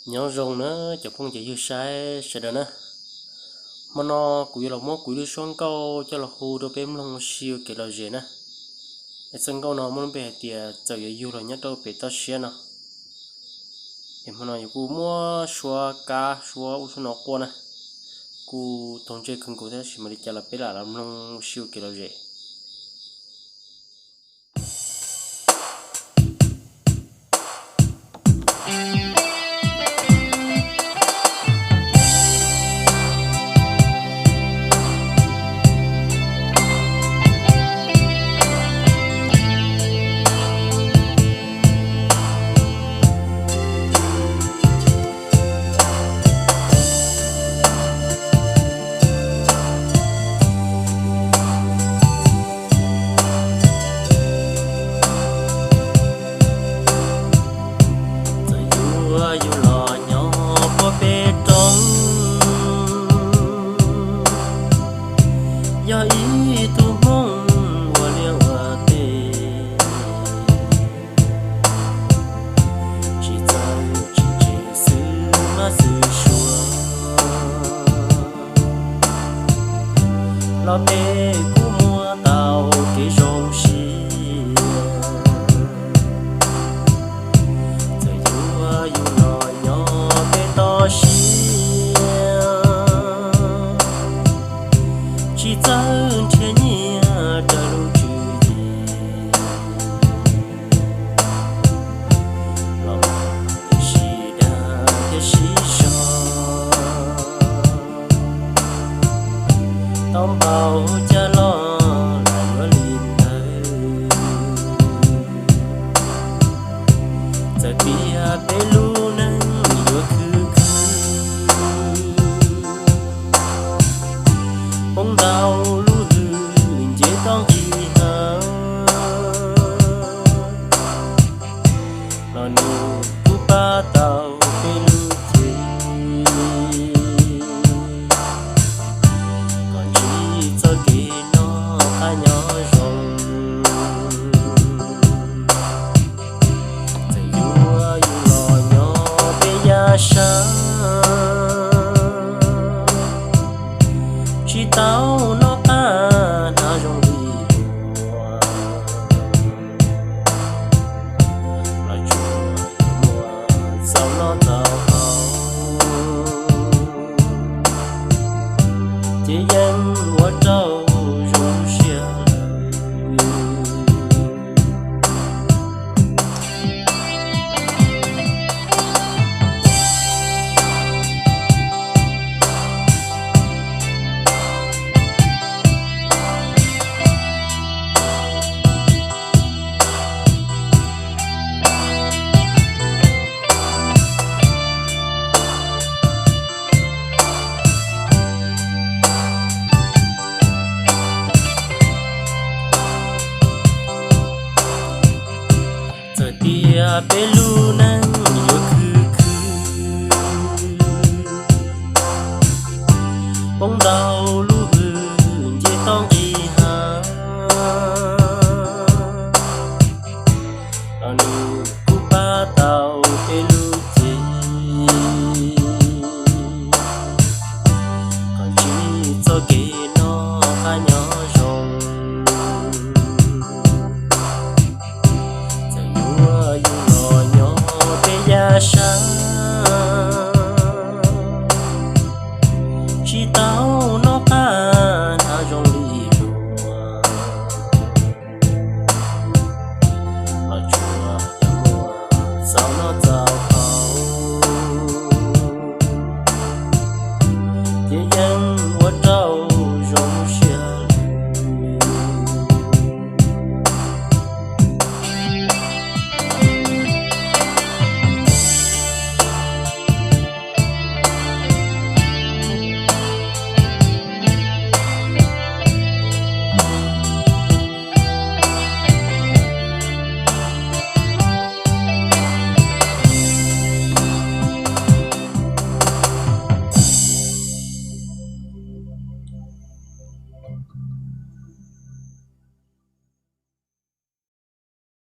Nyob zoo na cov phooj ywg saib sawv daws na. Hmo no kuv yuav los muab kuv ib lub suab nkauj coj los hu rau peb mloog ua si ua kev lom zem na. Es txoj nkauj no muaj lub npe hais tias txawm yuav yug los nyob rau pem toj siab no. Es hmo no yog kuv muab suab kab suab ub suab no quaj na, kuj toog ntsej kawg nkaus thiab, tab sis mam li cas los peb lam los mloog ua si ua kev lom zem. Txawm yuav yug los nyob puag pem roob, yog ib tug Hmoob ua liaj ua teb, tsis txawj tsis ntse xwb mas xwm suav, los peb kuj muaj tau kev zoo siab. Txawm yuav yug los nyob pem toj siab, tsis txawj nrhiav nyiaj raws lub tswv yim, los sib dag thiab sib zog, tau npaum cas los lam yuav li ntawd. Txawm tias peb lub neej yuav khwv khwv, poob ntau lub hwj nce toj nqis hav, los nws kuj pab tau peb lub cev, kom ntsib txoj kev noj qab nyob zoo. Txawm yuav yug los nyob pem yav sab, tsis tau noj qab hnav zoo li luag, los tsuas muaj txaus noj txaus haus, ces yeej ua rau zoo siab lawm. Txawm tias peb lub neej yuav khwv khwv, poob ntau lub hwj nce toj nqis hav, los nws kuj pab tau peb lub cev, kom ntsib txoj kev noj qab nyob zoo. Txawm yuav yug los nyob pem yav sab, tsis tau noj qab hnav zoo li luag, los tsuas muaj txaus noj txaus